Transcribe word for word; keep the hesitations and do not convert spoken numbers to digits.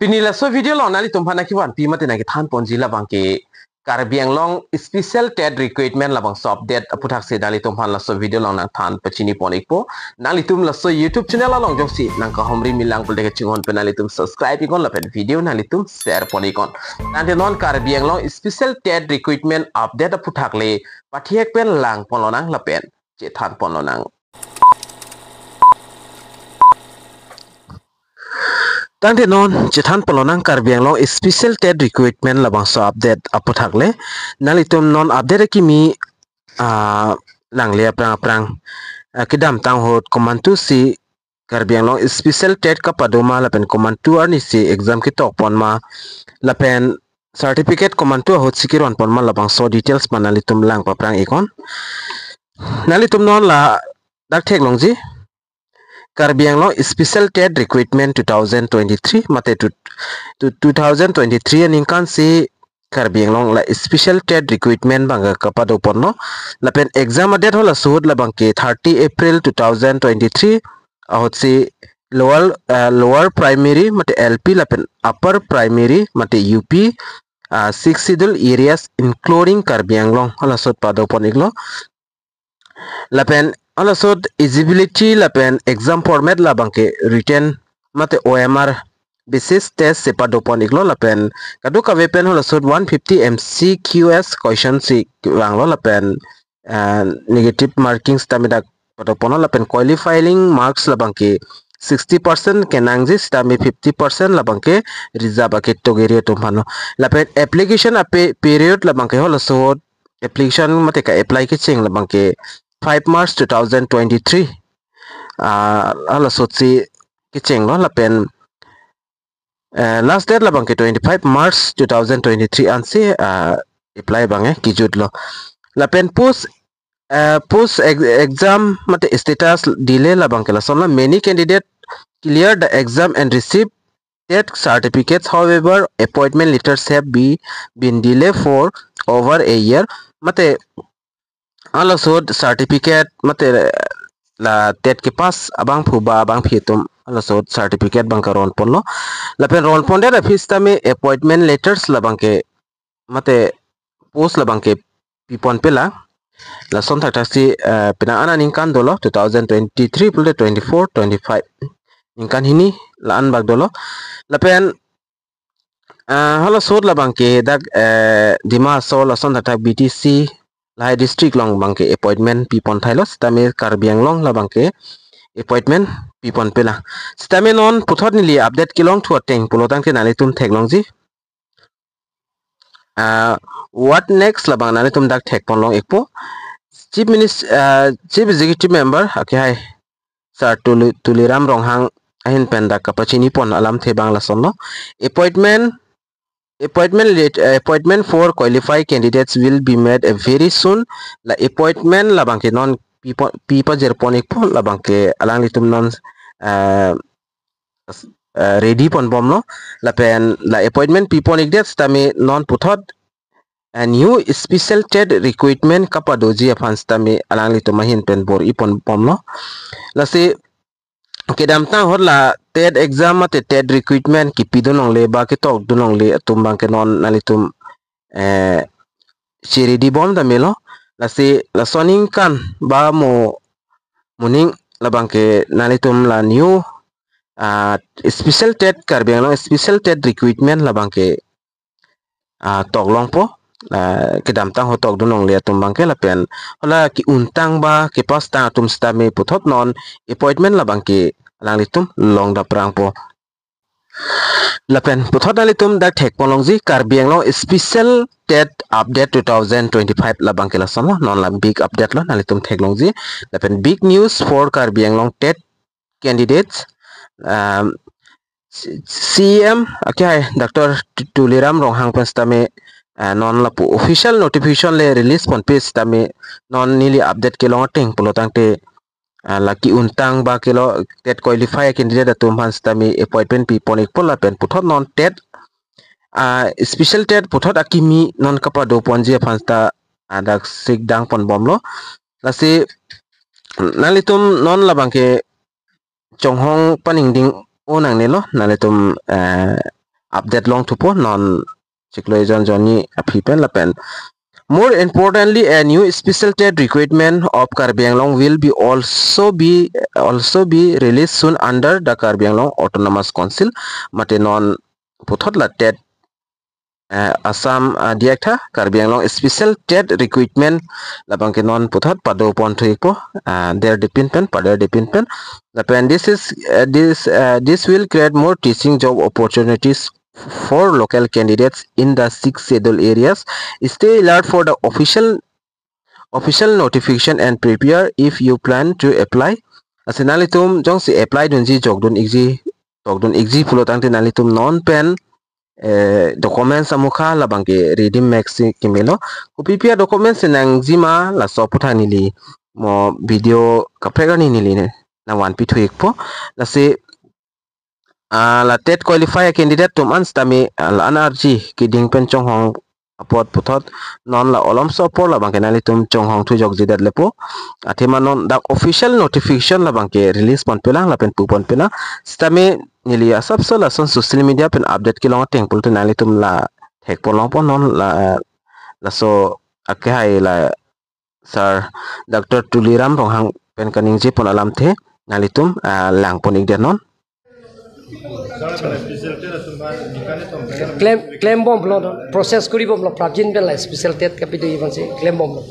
Pini laso video along nanglitum aphan nangkevanpi mate nangkethan ponji labang ke Karbi Anglong Special TET Recruitment labangso update aphuthak si nanglitum aphan laso video along nangthan pachini pon ikpo. Nanglitum laso YouTube channel along jongsi nangkahumri milang pulote kachinghon pen nanglitum subscribe iknon lapen video nanglitum share pon iknon. Tangte non Karbi Anglong Special TET Recruitment update aphuthak le pathek pen lang pon lonang lapen chethan pon lonang. Tangte non chethan pon lonang Karbi Anglong Special TET Recruitment labangso update aphuthak le. Nanglitum non update akimi, ah, nangle aphrang aphrang, ah, kedamtang ahut komantu si Karbi Anglong Special TET kapado ma lapen komantu arni si exam ketok pon ma lapen certificate komantu ahut si keron pon ma labangso details ma nanglitum lang paphrang iknon. Nanglitum non ladak theklongji Karbi Anglong Special TET Recruitment two thousand twenty-three mate tu, tu, two thousand twenty-three aningkan si Karbi Anglong la Special TET Recruitment abang kapado ponlo. Lapen exam adate halaso ahut labang ke thirty April two thousand twenty-three ahut si lower, ah, lower primary mate L P lapen upper primary mate U P, ah, Sixth Schedule areas including Karbi Anglong halaso ahut pado pon iklo. Lapen halaso ahut eligibility lapen exam format labang ke written mate O M R basis test si pado pon iklo lapen kadokave pen halaso ahut one fifty M C Q S question si vanglo lapen, ah, negative marking sitame dak pado ponlo lapen qualifying marks labang ke sixty percent kenangji sitame fifty percent labang ke reserve aketok area atum aphanlo. Lapen application ape period labang ke halaso ahut application mate ka-apply kecheng labang ke five March two thousand twenty-three, ah, halaso ahut si kechenglo lapen, eh, last date labang ke twenty-five March two thousand twenty-three ansi, ah, apply abang, eh, kejutlo. Lapen post, eh, post ex-, exam mate status delay labang ke lasonlo, many candidate clear the exam and receive TET certificates. However, appointment letters have be, been delayed for over a year. Mate halaso ahut certificate mate la TET kepass abangphu ba abangpi atum halaso ahut certificate abang karon ponlo. Lapen ron pondet aphi sitame appointment letters labang ke mate post labang ke pi ponpelang. Lason thakthak si, eh, penang an aningkan dolo, two thousand twenty-three pulote twenty-four, twenty-five ningkan hini la-an bak dolo. Lapen, ah, halaso ahut labang ke dak, eh, Dima Hasao lason thakthak B T C lahai district along abang ke appointment pi pon thailo sitame Karbi Anglong labang ke appointment pi ponpelang. Sitame non puthot neli update kelongthu ateng pulo tangte nanglitum theklongji. Ah, what next labang nanglitum dak thek pon long ikpo. Chief Minis-, ah, Chief Executive Member akehai Sir Tuli-, Tuliram Ronghang ahin pen dak kapachini pon alamthe abang lasonlo. Appointment, appointment let-, eh, appointment for qualified candidates will be made, eh, very soon. La appointment labang ke non pi po-, pi pajir pon ikpo labang ke alanglitum non, eh, eh, ready pon bomlo. Lapen la appointment pi pon ikdet sitame non puthot, eh, new special TET recruitment kapadoji aphan sitame alanglitum ahin pen bor-i pon bomlo. Lasi kedamtang ahut la TET exam mate TET recruitment kipidun longle ba ketokdun longle atum abang ke non nanglitum, eh, si ready bom damelo. Lasi laso aningkan ba mo moning labang ke nanglitum la new, ah, special TET Karbi Anglong special TET recruitment labang ke, ah, tok longpo, ah, kedamtang ahut tokdun longle atum abang ke lapen hala ke-untang ba kepass tang atum sitame puthot non appointment labang ke alanglitum long daprangpo. Lapen puthot nanglitum dak thek pon longji Karbi Anglong special TET update two thousand twenty-five labang ke lasonlo, non la big update lo, nanglitum theklongji. Lapen big news for Karbi Anglong TET candidates. Um, C-, CEM akehai Doctor Tu-, Tuliram Ronghang pen sitame, ah, non lapu official notification le release ponpe sitame non neli update kelong ateng pulo tangte, ah, la ke-untang ba kelo TET qualify candidate atum aphan sitame appointment pi pon ikpo lapen puthot non TET, ah, special TET puthot akimi non kapado ponji aphan sita, ah, dak sikdang pon bomlo. Lasi nanglitum non labang ke chonghong paningding-o nangnelo, nanglitum, eh, update longthupo non chiklo ejon jonni aphi pen lapen. More importantly, a new special TET recruitment of Karbi Anglong will be also be also be released soon under the Karbi Anglong Autonomous Council. Mate non puthot la TET, eh, Assam, ah, diak tha Karbi Anglong special TET recruitment labang ke non puthot pado pon thuikpo, ah, der dipin pen, pader dipin pen. Lapen this is, uh, this, uh, this will create more teaching job opportunities for local candidates in the six schedule areas. Stay alert for the official official notification and prepare if you plan to apply. Lasi nanglitum jongsi apply dunji, jokdun ikji, tokdun ikji pulo tangte nanglitum non pen, eh, documents amukha labang ke ready mix si kimelo. Kopi pi a documents si nangjima laso aputhak neli mo video kaprek arni neli ne nangvanpi thuikpo. Lasi, ah, la TET qualify candidate atum an sitame, ah, la-an arji keding pen chonghong apot puthot non la olomso apor labang ke nanglitum chonghong thujokjidet lepo. Athema non dak official notification labang ke release ponpelang lapen pu ponpelang. Sitame neli asapso lason social media pen update kelong ateng pulote nanglitum la thekpon longpo non la, laso akehai la Sir Doctor Tuliram Ronghang pen kaningjepon alamthe nanglitum, ah, langpon ikdet non. Klem, klembomlo, process koribomlo, prapjin pen la special TET kapido ivan si klembomlo.